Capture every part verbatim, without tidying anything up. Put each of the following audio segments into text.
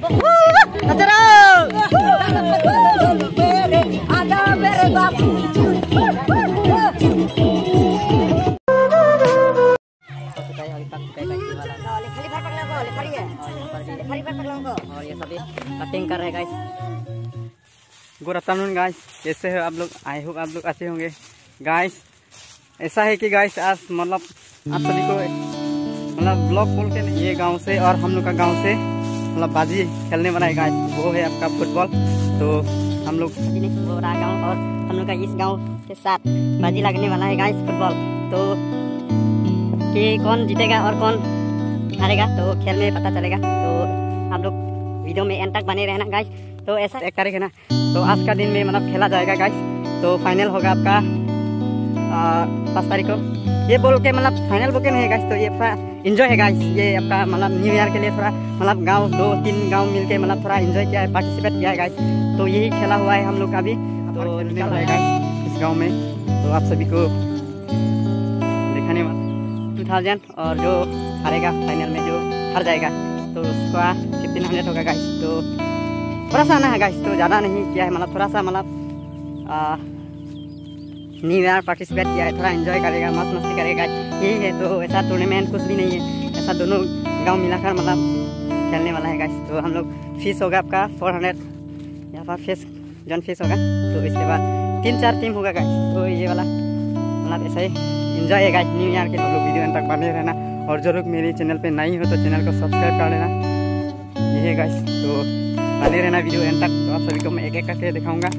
Acara! और ये सभी कटिंग कर रहे हैं, गाइस। Good afternoon, guys. कैसे हो आप लोग? आई होप आप लोग अच्छे होंगे, गाइस। ऐसा है कि गाइस, आज मतलब आप सभी को मतलब ब्लॉग बोल के नहीं, ये गांव से और हम लोग का गांव से मतलब बाजी खेलने वाला है, गाइस। वो है आपका फुटबॉल। तो हम लोग अभी नहीं, वो रहा गांव और हम लोग का इस गांव के साथ बाजी लगने वाला है, गाइस, फुटबॉल। तो कि कौन जीतेगा और कौन हारेगा, तो खेल में पता चलेगा। तो आप लोग वीडियो में एंड तक बने रहना, गाइस। तो ऐसा एक तारीख है ना, तो आज का दिन में मतलब खेला जाएगा, गाइस। तो फाइनल होगा आपका, आ, पाँच तारीख को। ये बोल के मतलब फाइनल बोल के नहीं है, गाइस, तो ये थोड़ा एंजॉय है, गाइस। ये आपका मतलब न्यू ईयर के लिए थोड़ा मतलब गांव, दो तीन गांव मिलके मतलब थोड़ा एंजॉय किया है, पार्टिसिपेट किया है, गाइस। तो यही खेला हुआ है हम लोग का अभी। तो निकल रहा है, गाइस, इस गांव में। तो आप सभी को दिखाने वाला टू थाउजेंड, और जो हारेगा फाइनल में, जो हार जाएगा, तो उसका फिफ्टीन हंड्रेड होगा, गाइस। तो थोड़ा सा ना है, गाइस, तो ज़्यादा नहीं किया है, मतलब थोड़ा सा मतलब, आ, न्यू ईयर पार्टिसिपेट किया है, थोड़ा एंजॉय करेगा, मौज मस्ती करेगा, यही है। तो ऐसा टूर्नामेंट कुछ भी नहीं है, ऐसा दोनों गांव मिलाकर मतलब खेलने वाला है, गाइस। तो हम लोग फीस होगा आपका फोर हंड्रेड, यहाँ पर फीस, जन फीस होगा। तो इसके बाद तीन चार टीम होगा, गाइस। तो ये वाला मतलब ऐसा ही एंजॉय है, गाइस, न्यू ईयर के। आप लोग वीडियो एंड तक बने रहना, और जरूर मेरे चैनल पे नई हो तो चैनल को सब्सक्राइब कर लेना। ये है, गाइस, तो बने रहना वीडियो एंड तक। तो आप सभी को मैं एक एक करके दिखाऊंगा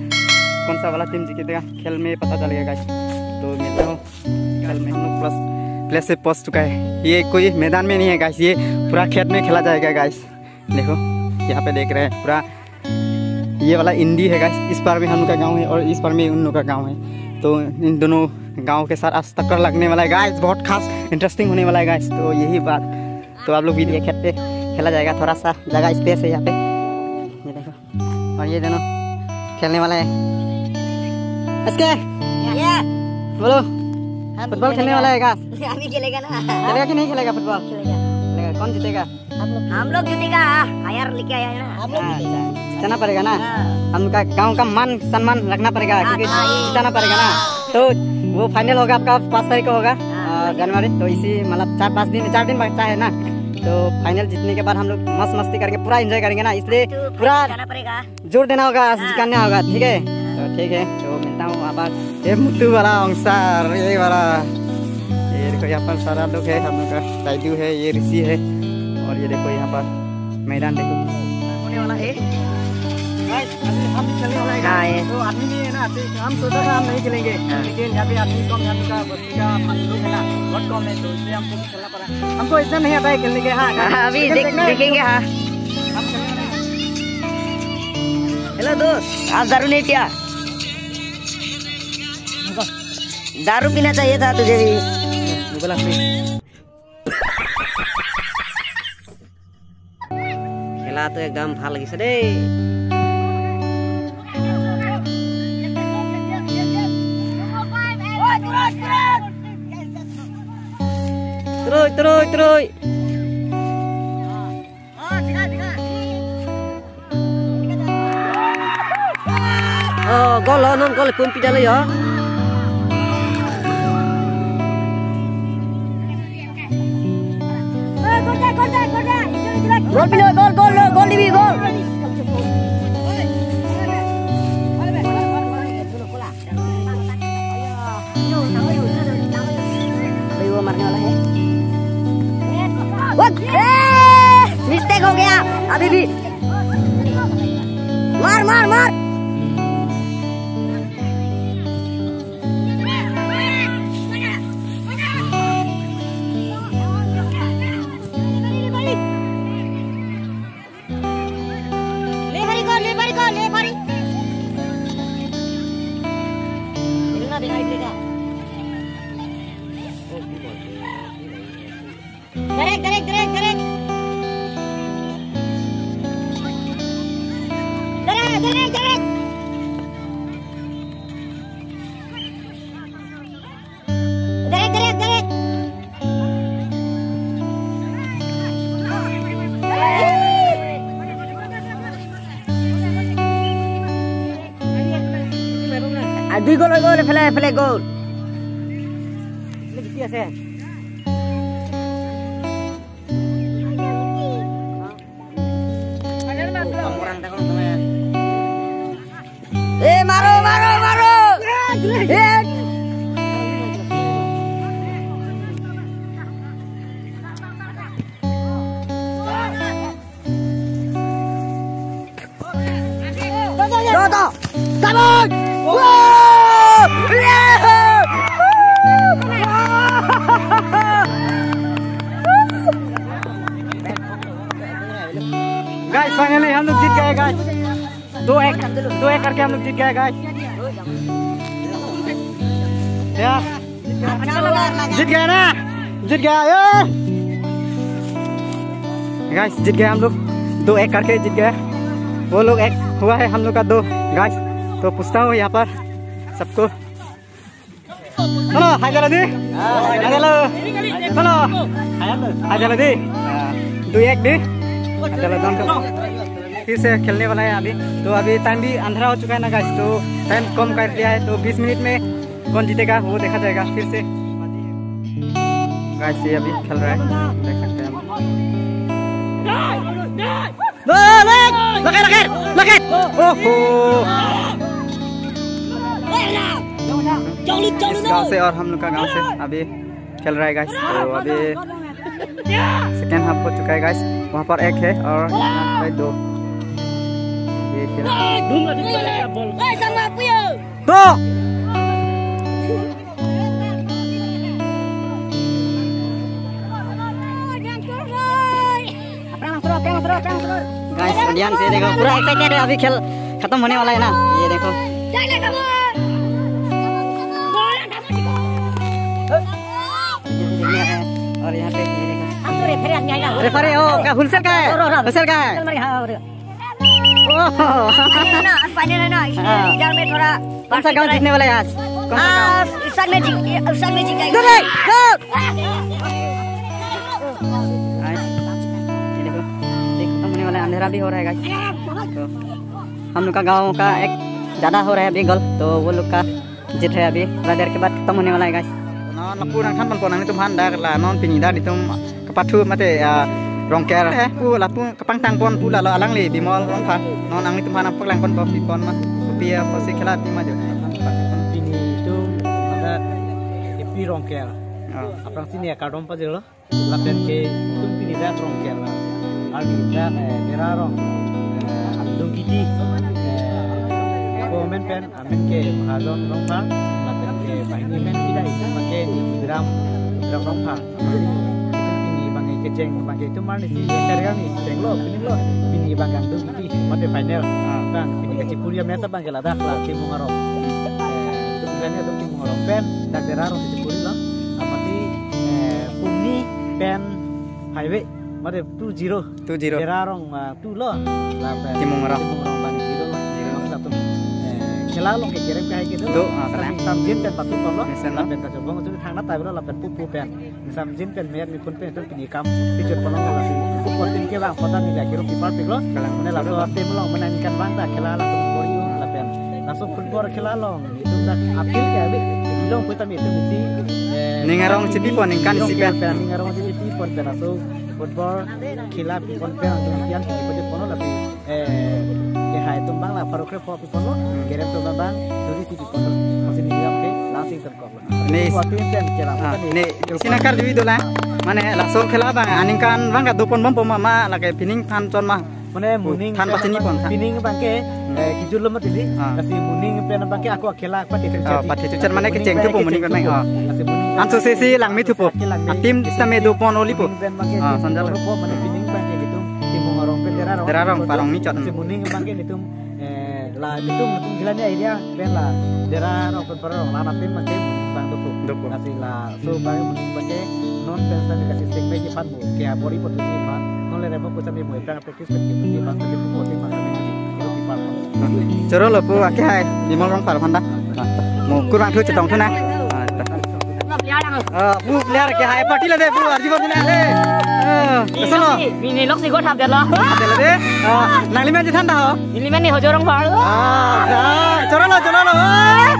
कौन सा वाला टीम जीतेगा, खेल में पता चलेगा, गाइस। तो मिलता हूँ खेल में। हम लोग प्लस प्लेस से पहुंच चुका है। ये कोई मैदान में नहीं है, गाइस, ये पूरा खेत में खेला जाएगा, गाइस। देखो, यहाँ पे देख रहे हैं पूरा, ये वाला इंडी है, गाइस। इस पार में हम लोग का गांव है और इस पार में उन लोग का गांव है। तो इन दोनों गांव के साथ आज टक्कर लगने वाला है, गाइस। बहुत खास इंटरेस्टिंग होने वाला है, गाइस। तो यही बात। तो आप लोग भी ये खेलते, खेला जाएगा, थोड़ा सा जगह स्पेस है यहाँ पे। ये देखो, और ये दोनों खेलने वाला है। इसके बोलो, हम फुटबॉल खेलने खेलेगा। वाला है क्या? अभी खेलेगा ना। खेलेगा कि नहीं खेलेगा फुटबॉल? खेलेगा। खेलेगा। कौन जीतेगा? हम लोग, हम लोग जीतेगा। हायर लेके आया है ना। हम लोग जीतेगा। अच्छा, जीतना पड़ेगा ना। हाँ। हम लोग का गांव का मान सम्मान रखना पड़ेगा, हाँ, क्योंकि हाँ। जीतना पड़ेगा ना। तो वो फाइनल होगा आपका पाँच तारीख को होगा, हाँ। अ, जनवरी। तो इसी मतलब चार पाँच दिन, चार दिन बचा है ना। तो फाइनल जीतने के बाद हम लोग मस्त मस्ती करके पूरा एंजॉय करेंगे ना, इसलिए तो पूरा जाना पड़ेगा। जोर देना होगा, आज हाँ। जीतना होगा, ठीक है? तो ठीक है, तो मिलता हूँ आप। ये मुट्टू वाला अंसार, ये वाला, ये देखो, यहाँ पर सारा लोग है, हम लोग का दाइदू है, ये ऋषि है, और ये देखो यहाँ पर मैदान देखो। होने वाला है। गाइस, अभी हम भी खेलने वाला है। हाँ, ये। तो आदमी नहीं है ना, तो हम सोचा था हम नहीं खेलेंगे, हाँ। लेकिन यहाँ पे आदमी कम है, हम लोग का बस्ती का लोग है ना, बहुत कम है, तो इसलिए हमको भी खेलना पड़ा। हमको इतना नहीं आता है खेलने के, हाँ। हाँ, अभी लेकिन देख-, देखना है। देखेंगे, हाँ। हम खेलने वाला है। हेलो दोस्त, आज दारू नहीं पिया? दारू पीना चाहिए था तुझे भी। খেলাটো একদম ভাল লাগিছে দেই। Troi, troi, troi. Oh, gol lo, non gol pun pidalo yo. Gol pilo, gol, gol, gol dibi, gol. अभी वो मारने वाला है। वो, ए, मिस्टेक हो गया। अभी भी। मार, मार, मार। ले भारी कर, ले भारी कर, ले भारी। इतना दिखाई देगा। Direct, direct, direct, direct. Direct, direct, direct. দুই গ'ল হৈ গ'ল, এফালে, এফালে গ'ল। এফালে জিকি আছে। এ, মাৰো, মাৰো, মাৰো। এ। Dota! Come on! Wow! Yeah! Guys, finally हम लोग जीत गए, guys। दो एक, दो एक करके हम लोग जीत गए, guys। या, जीत गया ना? जीत गया, ये। Guys, जीत गया हम लोग, दो एक करके जीत गया। वो लोग एक हुआ है, हम लोग का दो, guys। तो पूछता हूँ यहाँ पर सबको। Hello, hi, Jaladi। Hello। Hello। Hi, Jaladi। दो एक दे। चलो, दोनों फिर से खेलने वाला है अभी। तो अभी टाइम भी अंधेरा हो चुका है ना, guys, तो टाइम कम कर दिया है, तो बीस मिनट में कौन जीतेगा वो देखा जाएगा फिर से। Guys, ये अभी खेल रहा है, देख सकते हैं हम। लगे, लगे, लगे, लगे। ओहो। इस गांव से और हम लोग का गांव से अभी खेल रहा है, guys। तो अभी सेकेंड हाफ हो चुका है, guys। वहाँ पर एक है और यहाँ पे दो। ये खेल। दो। Guys, audience, ये देखो, पूरा एक्साइटेड है, अभी खेल खत्म होने वाला है ना। ये देखो। और यहाँ पे ये देखो। हम तो रेफरी आदमी आएगा। रेफरी हो, क्या हुलसेल का है? हुलसेल का है? ओह। फाइनल है ना, फाइनल है ना, इसमें हाँ। इधर में थोड़ा कौन सा गांव जीतने वाला है आज? कौन सा गांव? आ, उसान में जीत, उसान में जीत जाएगा। Guys, ये देखो, ये खत्म होने वाला है, अंधेरा भी हो रहा है, guys। तो हम लोग का गांव का एक ज्यादा हो रहा है अभी गोल, तो वो लोग का जीत है अभी, थोड़ा देर के बाद खत्म होने वाला है, guys। Non lapu nangthan ponpo nanglitum aphan, dak la non pini dak netum kapathu mate, ah, Rongker he pu lapu kapangtang pon pu lalo alangli Bimol Rongphar. Non nanglitum aphan paklang ponpo pi pon ma. Kopi apotsi khela pi ma jo. Pini itum ada A P Rongker. Oh. Aphrangsi ne kardom pajirlo. Lapen ke itum pini dak Rongker la. Arni dak, eh, Dera Rong, eh, Angdung Kiti, eh, ako amen pen, amen ke Mahajon Rongphar, lapen ke banghini amen pidai, itum abang ke Biram, Biram Rongphar. Itum pini abang ke kecheng, abang ke itum arnisi, teriang ni, chenglo, pininglo, pini abang ke Angdung Kiti, mate final. Ah. Bang, pini kachipuri amatch abang ke ladak la, Timung Arong. Eh, itum kalian itum Timung Arong pen, dak Dera Rong kachipuri lo, amatsi, eh, pungni pen, highway, mate two zero. Two zero. Dera Rong, ah, two lo. Lapen Timung Arong. Timung Arong abang zero lo. Zero. Maksud atum, eh, khela along ke kerem kahai kedo. Do, ah, kena. Samjin pen patu lo. Mesen lo. Lapen kachobong itu thang na tai lo lapen pupu pen. Samjin pen mer mi pun pen itu pini kam. Pijot pon lo lasi. Pupu pen ke bang kota ni lagi rupi parpik lo. Kalang. Mane laso tim along menangkan bang ta khela along bor-i lapen. Laso football khela along. Itum dak apil ke abi, ilong puta mi itum isi, eh, ning arong chepi pon ningkan isi pen. Ning arong chepi pon pen aso football khela pi pon pen atum kian pi pon pon lasi, eh, ke hai atum bang la pharo kre pho pi pon lo, kerem atum bang suri si pi pon lo, masih ni ke langsing terkok lo. Nis. Waktu itu yang kira, ah, nih, isi nangkarju dolang. Mane laso khela bang aningkan bang kadopon bompo ma, ma lake pining than chon ma. Mane muning than pen pachini pon than. Pining abang ke, eh, kijul lo mati li. Ah. Lasi muning pen abang ke ako khela pati tu. Oh, pati tu chat mane kecheng thupo muning pen, oh. Lasi muning anso sesi langme thupo. Langme. Atim sitame dopon olipo. Muning pen abang ke. Ah, sanjal. Mane pining abang ke itum Timung Arong pen Dera Rong. Dera Rong, parong ni chot. Lasi muning abang ke itum, eh, la itum itum gila ni idea pen la Dera Rong pen parong la na tim abang ke bang dopo. Dopo. Lasi laso abang muning abang ke non pen sitame kasi sek me ji pan mo. Ke abor-i poto ji pan. Non le remo pusitame mo abang practice pen ke bang sitame pu pu bang sitame ke pu pu. Choro lo pu ake hai, Bimol Rongphar aphan ta. Mo kurang thu chetong thu na. Ah, ta. Ah, pu player ke hai party la de pu arji bor na le. Ah, kesel lo. Pini lok si go thap det lo. Thap det lo de. Ah, nangli men chethan ta ho. Neli men ni Hojo Rongphar. Ah, ta. Choro lo, choro lo. Ah.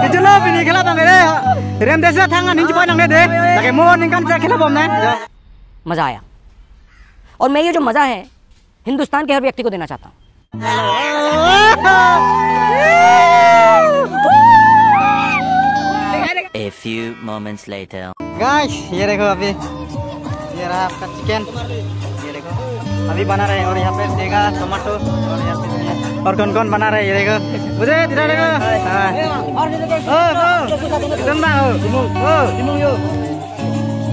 Kejutlo pini khela abang ke de. Rem desa thangan hinji pa nang de de. Lake mo ningkan sa khela bom ne. मजा आया। और मैं ये जो मजा है, हिंदुस्तान के हर व्यक्ति को देना चाहता हूँ। A few moments later. Guys, ये देखो अभी, ये रहा आपका चिकन। ये देखो, अभी बना रहे हैं और यहाँ पे देगा टमाटो और यहाँ पे और कौन कौन बना रहे हैं, ये देखो। मुझे इधर देखो। हाँ। ओ, ओ, कितन बा हो? ओ।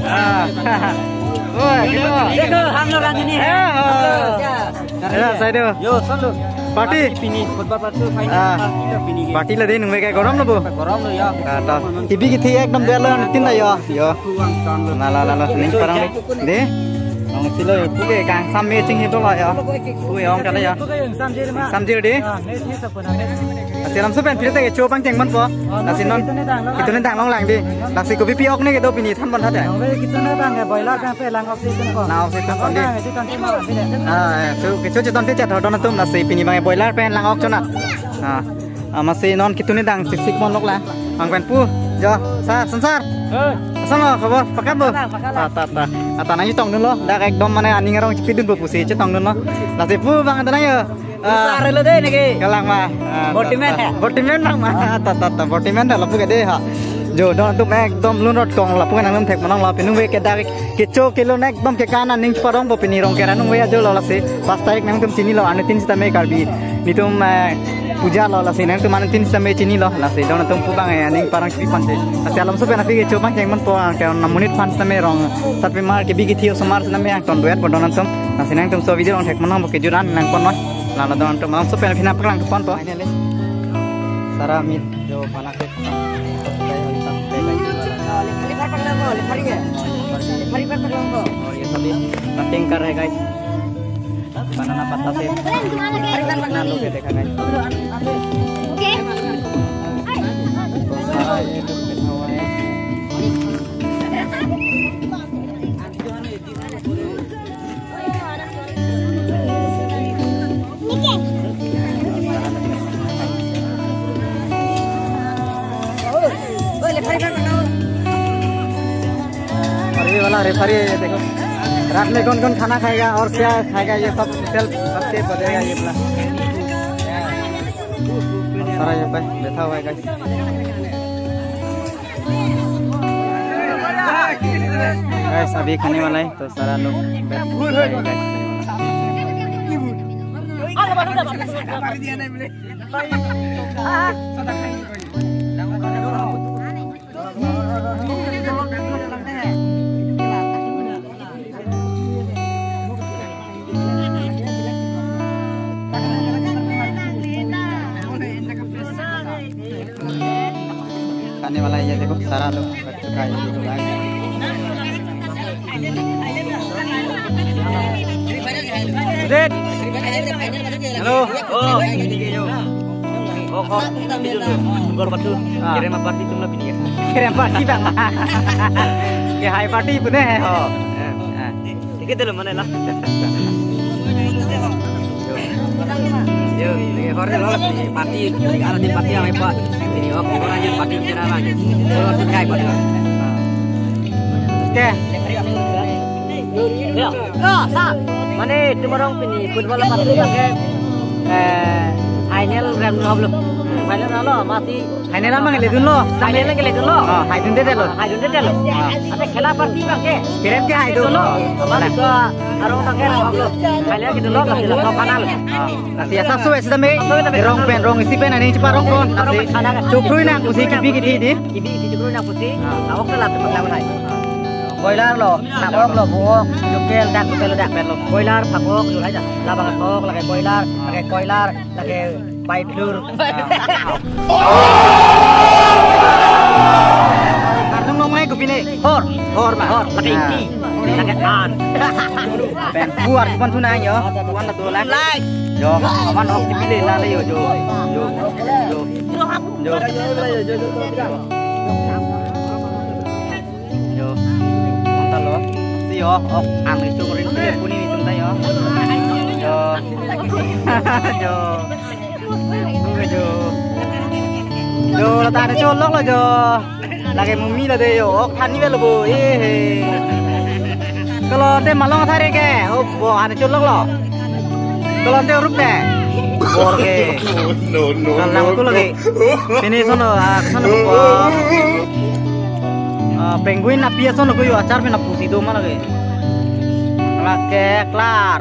हाँ। ओ, देखो। देखो, हम लोग रांधनी है। हाँ, हाँ। हम लोग क्या? Hello, Saidu. Yo, solo. Party? Party pini, football party, final Ah. Party lo pini ke. Party lo de, nungve ke gorom lo bo. Gorom lo ya. Ah, to. Kebi kethi ekdom belo tin ta yo. Yo. Kuang tan lo. La, la, la, la, ning parang lo. De. Ong silo yo, pu ke kang sam me ching hito lo yo. Pu yo, ong kala yo. Samjir de. Ah, ne, ne sa puna ne. Asi lam supen phir te kecho pangcheng man po. Lasi non. Kitu ne dang long lang de. Lasi kopi pi ok ne kedo pini than ban tha te. Ong ve kitu ne bang ke boiler bang pe lang oxygen ko. Lang oxygen ko de. Lang oxygen ko de. Ah, eh, so kecho cheton te chat ho don atum lasi pini bang boiler pen lang ok chona. Ah, ah, masi non kitu ne dang sik sik mon lok la. Ang pen pu, jo, sa, sansar. Eh. Asam lo, khobor, pakat bo. Pakat, pakat. Ta, ta, ta. Ata nang chetong dun lo, dak ekdom mane aning arong chepidun bo pusi chetong dun lo. Lasi pu bang ata nang yo. Ah. Sar lo de neke. Kalang ma. Ah, Bortimen ta, ta. He? Bortimen bang ma. Ah. Ta, ta, ta. Bortimen dak lapu ke de ha. Jo, don atum ekdom lun rot kong lapu nang num thek manong la pinung ve ke dak kecho kelun ekdom ke kana ning parong bo pini rong kera nung ve ajo lo lasi. Pas tarik nangtum chini lo, anu tin sita me Karbi. Nitum, eh, puja lo lasi nangtum anu tin sita me chini lo lasi. Don atum pu bang, eh, ning parang chini pante. Lasi alam so pen api kecho pangcheng man po, ah, ke on monit phan sita me rong. Satpimar kebi kethi osomar sita me ang ton duet bo don atum. Lasi nangtum so video rong thek manong bo kejut an nang pon lo. Lalo don atum alam so pen api nang paklang pon po. Finally. Sara meet jo bana ke. Lephari, lephari, lephari, lephari, lephari, lephari, lephari, lephari, lephari, lephari. और ये सभी कटिंग कर रहे हैं, guys। बनाना पत्ता से कितना लोग है देखा, guys। ओके। तो सारा ये लोग बैठा हुआ है। और ये वाला रेफरी है, ये देखो, रात में कौन कौन खाना खाएगा और क्या खाएगा, ये सब सेल्फ सबके बजेगा ये वाला। सारा यहाँ पे बैठा हुआ है, guys। Guys, अभी खाने वाला है, तो सारा लोग बैठ, guys। खाने वाला है, ये देखो, सारा लोग बैठ चुका है, ये देखो, guys। Hello। Oh, ini ke yo. Oh, kok. Gor patu. Ah. Kerem party tum la pini ya. Kerem party bang. Ke hai party pune hai. Oh. Eh, eh. Tiket lo mana la? Yo, yo, ini hor lo la pini party. Kalau di party yang apa? Ini oh, orang yang party kira lagi. Kalau sudah ikut. Oke. Ya, ya, sa. Mane tomorrow pini football apa tu ke? Eh, final round lo belum? Final lo, mati. Final abang le dun lo. Final le dun lo. Oh, hai dun de lo. Hai dun de lo. Ah. Ate khela party bang ke? Kerem ke hai dun lo. Mati ko arong bang ke lo. Final ke dun lo, mati lo final. Ah. Lasi asap so sita me rong pen rong isi pen ani cepat rong kon. Lasi chukhrui nang pusi kebi kethi di. Kebi kethi chukhrui nang pusi. Ah. Awak telat tepat lawan hai. Boiler lo, phak-ok lo, bu-ok, local dak, local dak pen lo. Boiler, phak-ok, julai dak. Labang phak-ok, lake boiler, lake koilar, lake pai thlur. Karnung nong mai kupine. Hor. Hor ma. Hor, lake ingki. Lake an. Pen buar kupan tunai yo. Kupan na tu lak. Yo, aman ok kipile la le yo, yo. Yo. Yo. Yo. Yo. Konta lo. Si yo, ok, ang isu kurin pile puni ni tunta yo. Yo. Yo. Yo. Jo, la ta ne cholok lo jo. Lake mumi la de jo. Ok, thani belo bo. Eh, he. Kalo te malong thare ke. Oh, bo ane cholok lo. Kalo te rup ke. Bor ke. No, no, Kal nang no, tu no. Lagi. Pini sono, ah, sono ko. Ah, penguin api sono ko yo achar pina pusi do ma lagi. Lake klar.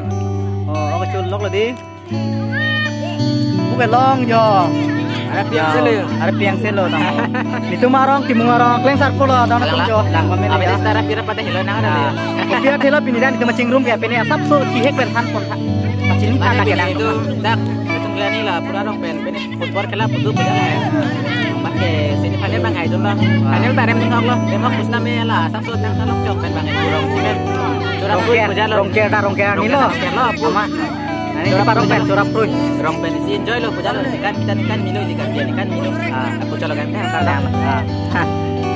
Oh, ok, cholok lo di. Buke long jo. Are piang selo. Are piang selo tang. Nitum arong, Timung arong, Klengsarpo lo, dong atum jo. Lang, lang. Kami Abis ya. Tara pira pada helo nang ada ya. Pira helo pini dan itu macing room kayak pini asap so cihek pen than pon than. Macing Mana than pini lagi itu dak itu ngelani lah pura dong pen pini football khela putu puja lah ya. Pakai sini final bang itu lah. Final bareng pun lo. Dia mau kusna me lah asap so tang kalau cok pen bang itu rong simen. Curang Rongker, puja lo. Rongker dah rongker ni lo. Rongker lo. Ama. Nah, ini Curap coba rong pen, puja lo. Curap terus. Rong pen isi enjoy lo puja lo. Ikan kita ikan milo ikan dia ikan milo. Ah. Aku colokan kan karena. Ah. Hah.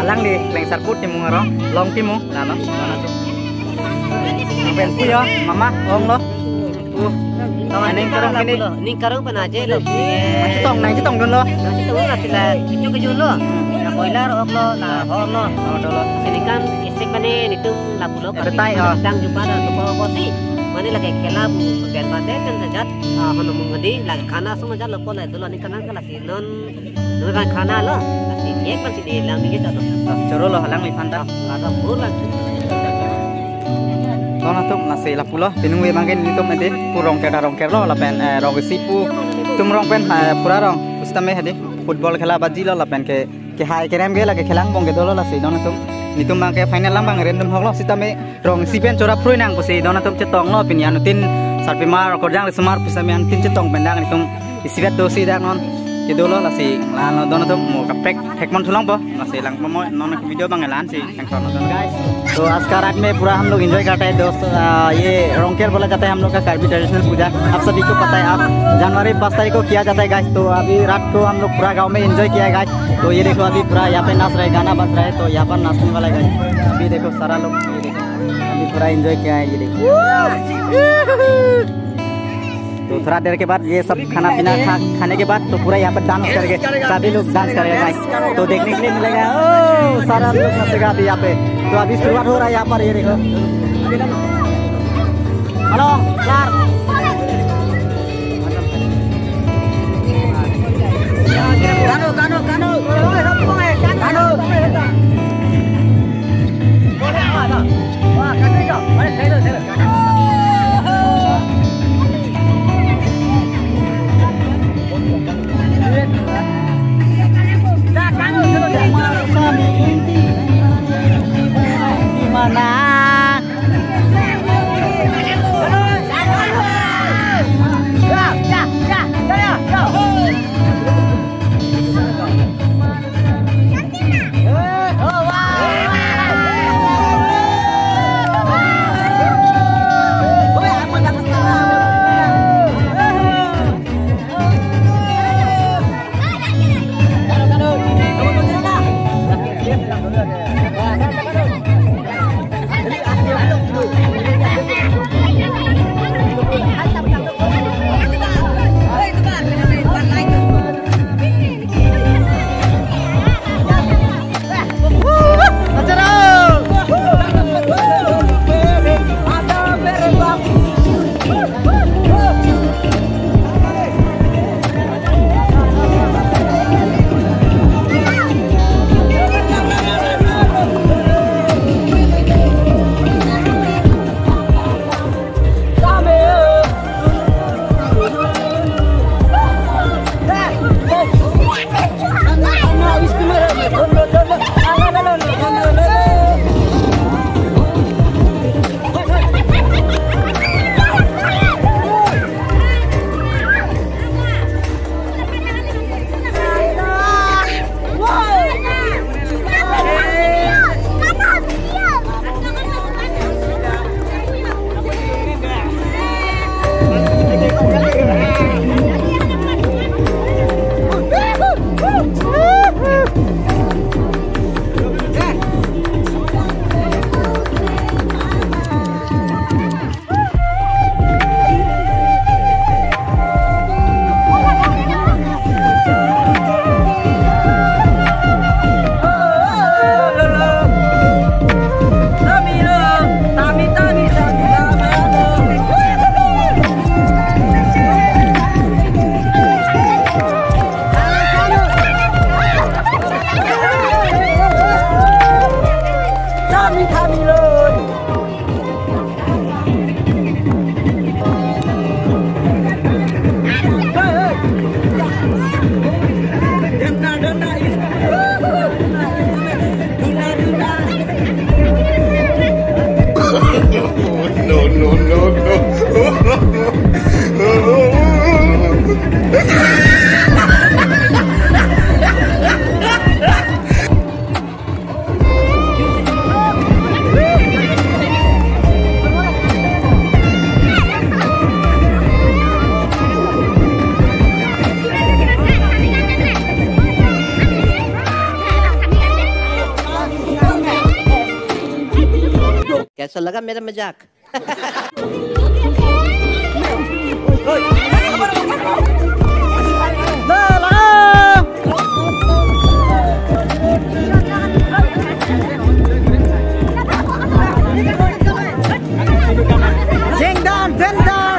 Alang di Klengsarpo Timung arong, long Timung, lalo. Lalo tu. Rong pen si yo, mama, long lo. Uh. Tong aning karong kini. Ning karong pen aja lo. Nang chetong, nang chetong dun lo. Nang chetong lo sila. Itu keju lo. Na boiler ok lo, na hor lo. Oh, dolo. Sini kan isik bani nitum lapulo. Ada tai, oh. Tang jumpa dan tupo kosi. Mane lagi khela bu pen bate kan sajat. Ah, hono mung di lagi khana semua jalo pole dulu ni khana kala si non. Non kan khana lo. Lasi kek kan si di lang ni kita tu. Choro lo halang liphan ta. Ada bulan. Dong atum lasi lapulo. Pinung we mangkin nitum nanti pura rongker rongker lo lapen, eh, rong isi pu. Tum rong pen, eh, pura rong. Kusitame hadi football khela baji lo lapen ke kehai kerem ke lake khelang bong ke dolo lasi dong atum. Nitum bang ke final lang bang random hok lo sitame rong isi pen chorap phrui nang pusi dong atum chetong lo pini anuttin sarpimar korjang risomar pusitame anuttin chetong pen dang nitum isivet do si dang non ke dolo lasi la lo dong atum mo kaprek thek mon thulong po lasi lang mo non video bang lan si. Guys, तो आज का रात में पूरा हम लोग एंजॉय करता है दोस्त। आ, ये रोंगकेर बोला जाता है हम लोग का कार्बी ट्रेडिशनल पूजा। आप सभी को पता है, आप जनवरी पाँच तारीख को किया जाता है गाइस। तो अभी रात को हम लोग पूरा गांव में एंजॉय किया है गाइस। तो ये देखो अभी पूरा यहाँ पे नाच रहा है, गाना बज रहा है, तो यहाँ पर नाचने वाला है गाइस। अभी देखो सारा लोग, ये देखो अभी पूरा एंजॉय किया है, ये देखो। तो थोड़ा देर के बाद ये सब खाना पीना खा खाने के बाद तो पूरा यहाँ पर डांस करेंगे, सभी लोग डांस करेगा गाइस। तो देखने के लिए मिलेगा, ओ, सारा लोग नाचेगा अभी यहाँ पे। तो अभी शुरुआत हो रहा है यहाँ पर, ये देखो। हेलो, यार। गानो, गानो, गानो। गानो। Mana? Salah kan, mera majak. Jeng dan, jeng dan.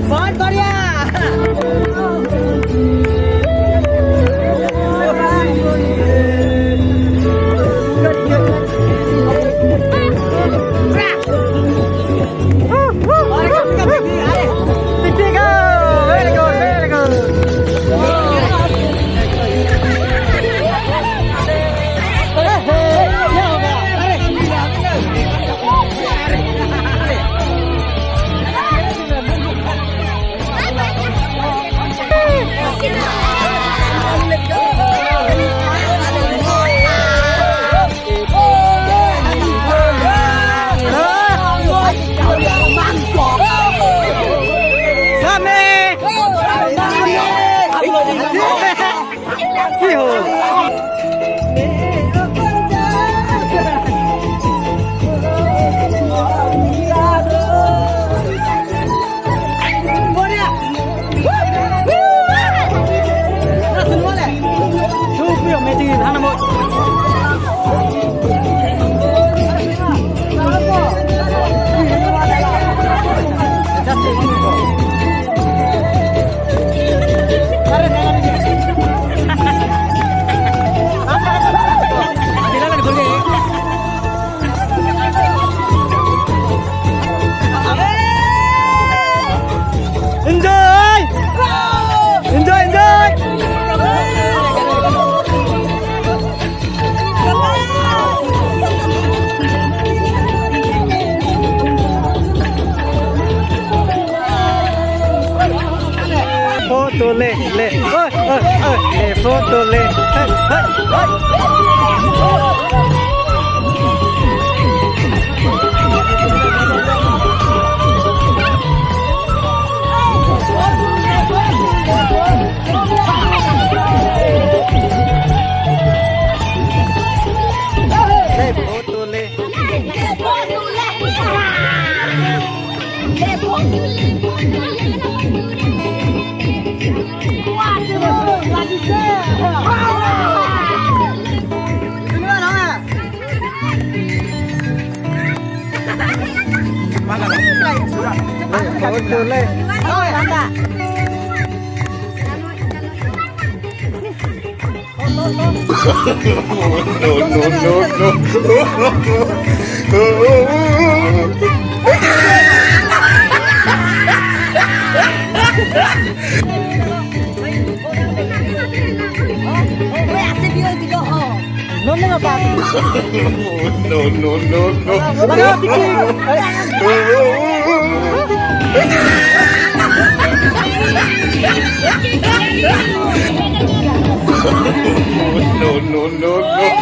बहुत बढ़िया। Enjoy! Enjoy, enjoy! Photo le, le. Oi, oi, oi. Le photo le. Hey, hey, hey. Le photo le. No, no, no, no. No, no, no, no. No, no, no, no.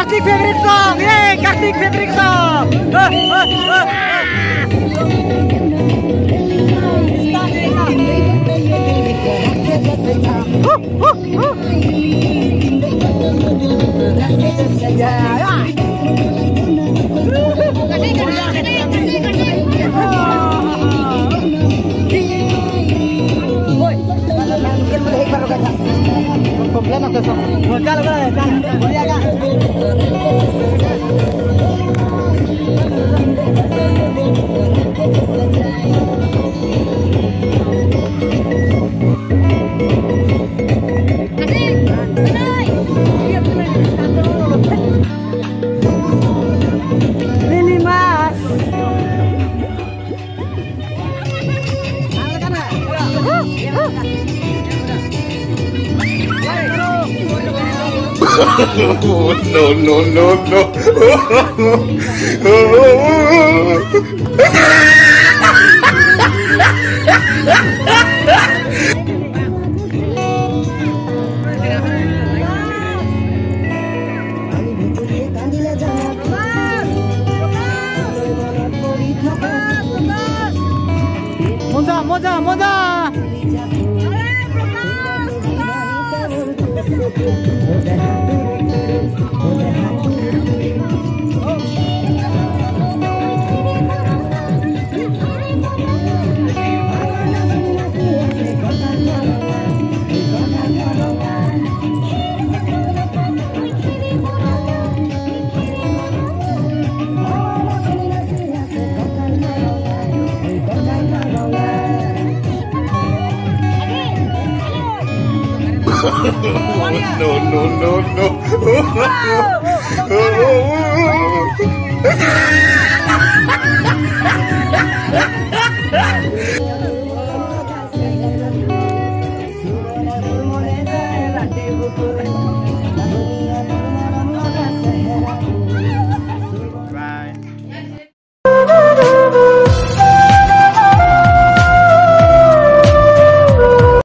Kartik favorite song, ye, Kartik favorite song. Eh, eh, eh, eh. Huh, huh, huh. No, no, no, no. Moza, moza, moza. No, no, no, no.